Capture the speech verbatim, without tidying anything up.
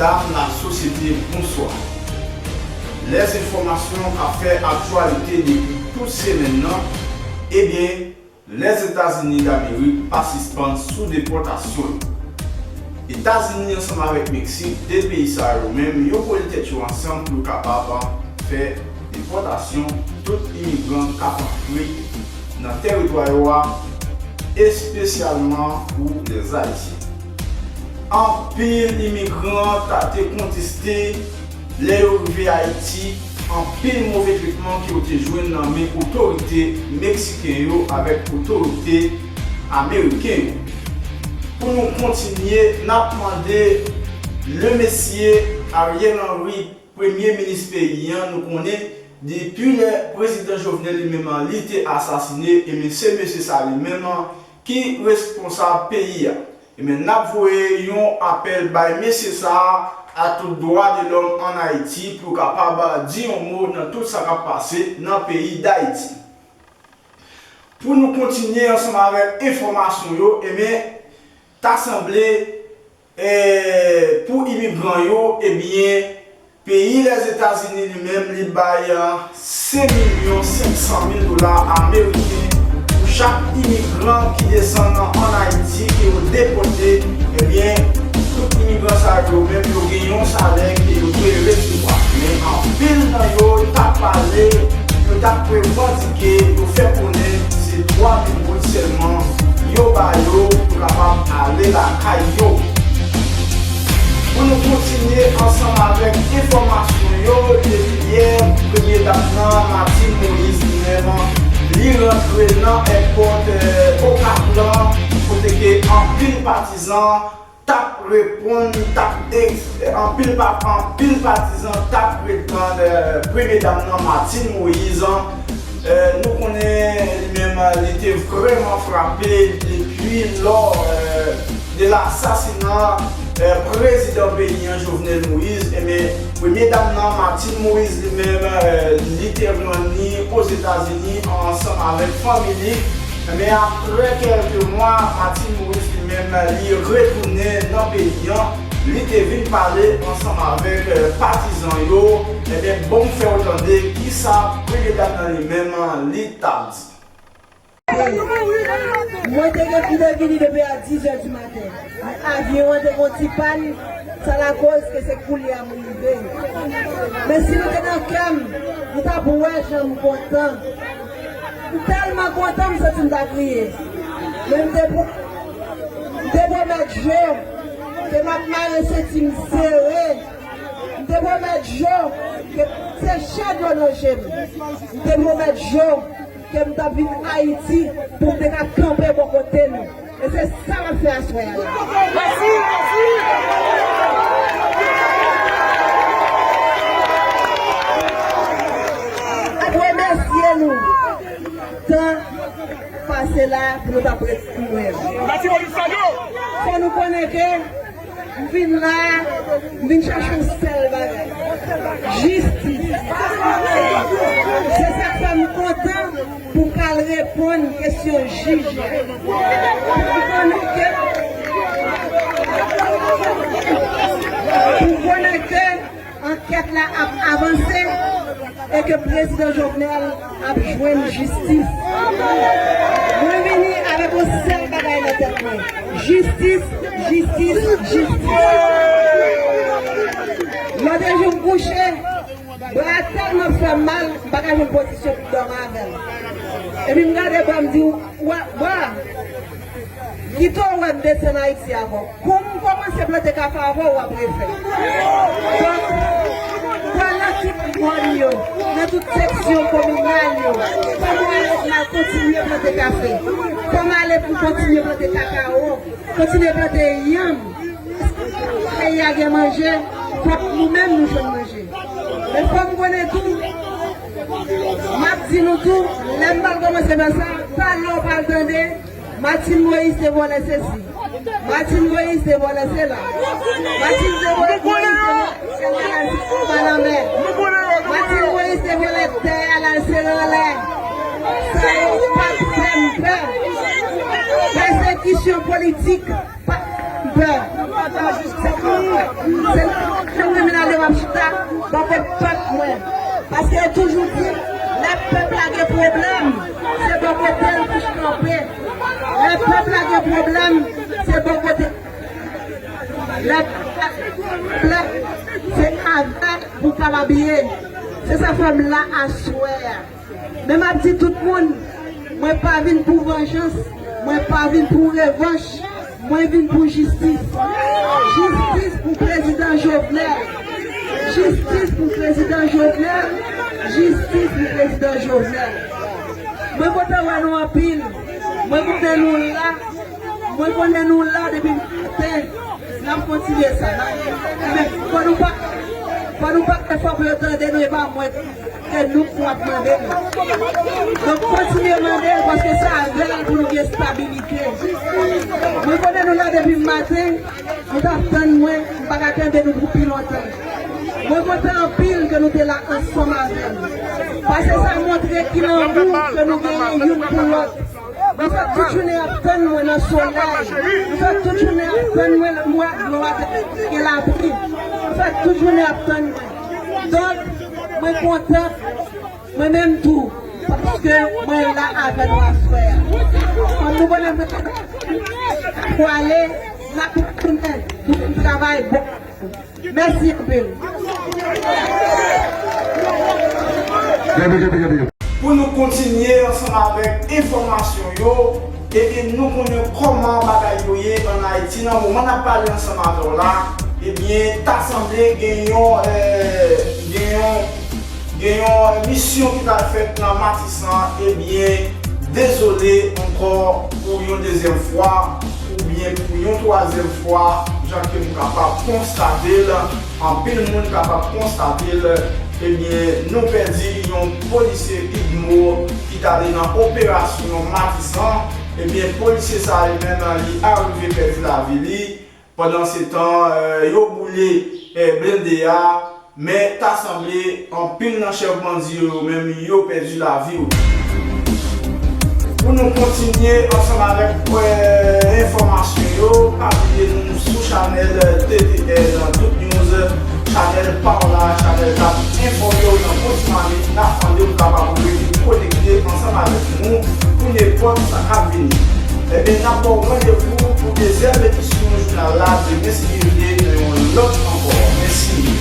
Medam, lasosyete, bonswa. Lèzenfòmasyon k ap fè aktyalite depi tout semèn nan, ebyen, Lèzetazini Damerik pa sispann sou depòtasyon yo. Etazini ansanm avèk Meksik, de peyi sa yo menm, yo kole tèt yo ansanm pou yo kapab fè depòtasyon tout imigran k ap antre nan tèritwa yo a, espesyalman pou Lèzayisyen. Anpil imigran ta te konteste lè yo rive Ayiti, anpil move tretman ke yo te jwenn nan men otorite meksiken yo avèk otorite ameriken yo. Pou nou kontinye, n ap mande lemesye Ariel Henry, premye minis peyi an, nou konnen depi lè prezidan Jovenel li menm an li te asasine, ebyen se mesye sa li menm an ki responsab peyi a. Ebyen, n ap voye yon apèl bay mesye sa a, a tout dwa de lòm ann Ayiti, pou yo kapab di yon mo nan tout sa k ap pase nan peyi Dayiti. Pou nou kontinye ansanm avèk enfòmasyon yo, ebyen, ta sanble, eh, pou imigran yo, ebyen, peyi Lèzetazini li menm, li bay, ah, senk milyon senk san mil dola ameriken pou chak imigran ki desann ann Ayiti, ke yo depòte, ebyen, tout imigran sa yo menm, yo gen yon salè ke yo dwe resevwa. Men anpil nan yo t ap pale, yo t ap revandike, yo fè konnen se twa mil goud sèlman yo ba yo pou kapab ale lakay yo. Pou nou kontinye ansanm avèk enfòmasyon yo, depi yè, premye dam nan, Martine Moïse, li menm, li rantre nan èpòt, eh, Okap lan, kote ke anpil patizan t ap reponn, t ap ex-, anpil pa-, anpil patizan t ap retann, eh, premye dam nan, Martine Moïse, eh, nou konnen li menm, li te vrèman frape depi lò, eh, de lasasina, eh, prezidan peyi an, Jovenel Moïse. Ebyen, premye dam nan, Martine Moïse, li menm, eh, li te rann li Ozetazini ansanm avèk fanmi li. Men apre kèlke mwa, Martine Moïse li menm, li retounen nan peyi an. Li te vin pale ansanm avèk, eh, patizan yo. Ebyen, bon, m fè w tande kisa premye dam nan li menm, li t ap di. Mwen te gen pou te vini depi a dis è di maten. Men avyon an te gon ti pàn, sa lakoz ke se koulye a m rive. Men si nou te nan kè m, nou t ap wè jan m kontan. M tèlman kontan, m santi m ta kriye. Men m te pwo-, m te pwomèt Jo ke m ap mare senti m sere. M te pwomèt Jo ke se chè dlo nan je m. M te pwomèt Jo ke m t ap vin Ayiti pou m te ka kanpe bò kote nou. E se sa m ap fè aswè a la. Ap remèsye nou. Tan pase la pou nou t ap ret pou nou menm. Fò nou konnen ke m vin la, m vin chache yon sèl bagay. Jistis. Se sa k fè m kontan pou m ka al reponn kesyon jij la. Pou m konnen ke, pou m konnen ke ankèt la ap avanse e ke prezidan Jovenel ap jwenn jistis. Mwen vini avèk yon sèl bagay nan tèt mwen. Jistis, jistis, jistis. Lòt jou m kouche, bra a tèlman fè m mal, m pa ka jwenn pozisyon pou m dòmi avè l. Epi m gade bò, m di, "Wa, wa." Kite w wè m desann Ayiti avè w. Kou m kòmanse plante kafe avè w, w ap refè. Donk, pran nan tout mòn yo, nan tout seksyon kominal yo, fò m ale pou m al kontinye plante kafe. Fò m ale pou m kontinye plante kakawo, kontinye plante yanm. Peyi a gen manje, fòk nou menm nou jwenn manje. Men fò m konnen tou, m ap di nou tou, lè m pral kòmanse fè sa, pale w pral tande, Martine Moïse te vòlè sesi. Martine Moïse te vòlè sela. Martine te vòlè, Moïse te vòlè anba lanmè. Martine Moïse te vòlè tè a, l al sere anlè. Sa yo pa t fè m pè. Pèsekisyon politik pa t fè m pè. Se nan tribinal yo m ap chita bò kot pèp mwen. Paske yo toujou di, lè pèp la gen pwoblèm, se bò kote l pou kanpe. Lè pèp la gen pwoblèm, se bò kote. Lè pèp la gen pwoblèm, se avè l pou kapab ye. Se sa fè m la aswè a. Men m ap di tout moun, mwen pa vin pou vanjans, mwen pa vin pou revanch, mwen vin pou jistis. Jistis pou prezidan Jovenel. Jistis pou prezidan Jovenel. Jistis pou prezidan Jovenel. Mwen kontan wè nou anpil. Mwen konnen nou la. Mwen konnen nou la depi maten. N ap kontinye sa. N ap, fò nou pa, fò nou pa fè fò pou yo tande nou, e pa mwen. Se nou k ap mande l. Donk, kontinye mande l, paske se avè l pou nou gen estabilite. Mwen konnen nou la depi maten, nou t ap tann mwen, m pa ka tande nou pou pi lontan. Mwen kontan anpil ke nou te la ansanm avè m. Paske sa montre ki lanmou ke nou genyen youn pou lòt. Nou fè tout jounen ap tann mwen nan solèy. Nou fè tout jounen ap tann mwen nan mwa glwa gen lapli. Nou fè tout jounen ap tann mwen. Donk, mwen kontan, mwen menm tou, paske mwen la avè nou aswè a. Kòm nou konnen mwen prale, n ap tounen, nou travay bon. Mèsi anpil. Pou nou kontinye ansanm avèk enfòmasyon yo, ebyen nou konnen kòman bagay yo ye ann Ayiti nan moman n ap pale ansanm avè w la, ebyen ta sanble gen yon, eh, gen yon, gen yon misyon ki pral fèt nan Matisan, ebyen dezole ankò pou yon dezyèm fwa, oubyen pou yon twazyèm fwa, jan ke nou kapab konstate l, anpil moun kapab konstate l, ebyen nou pèdi yon polisye UDMO ki t ale nan operasyon Matisan, ebyen polisye sa li menm li arive pèdi lavi li. Pandansetan, eh, yo boule, eh, blende a, men ta sanble anpil nan chèf bandi yo, yo menm yo pèdi lavi yo. Pou nou kontinye ansanm avèk, eh, enfòmasyon yo, pa bliye nou sou chanèl T T N Tout News, chanèl pa w la, chanèl k ap enfòme w nan bon ti manit. N ap mande w kapab rete konekte ansanm avèk nou pou nenpòt sa k ap vini. Ebyen, n ap ba w randevou pou dezyèm edisyon jounal la demen si Dye vle nan yon lòt ankò. Mèsi.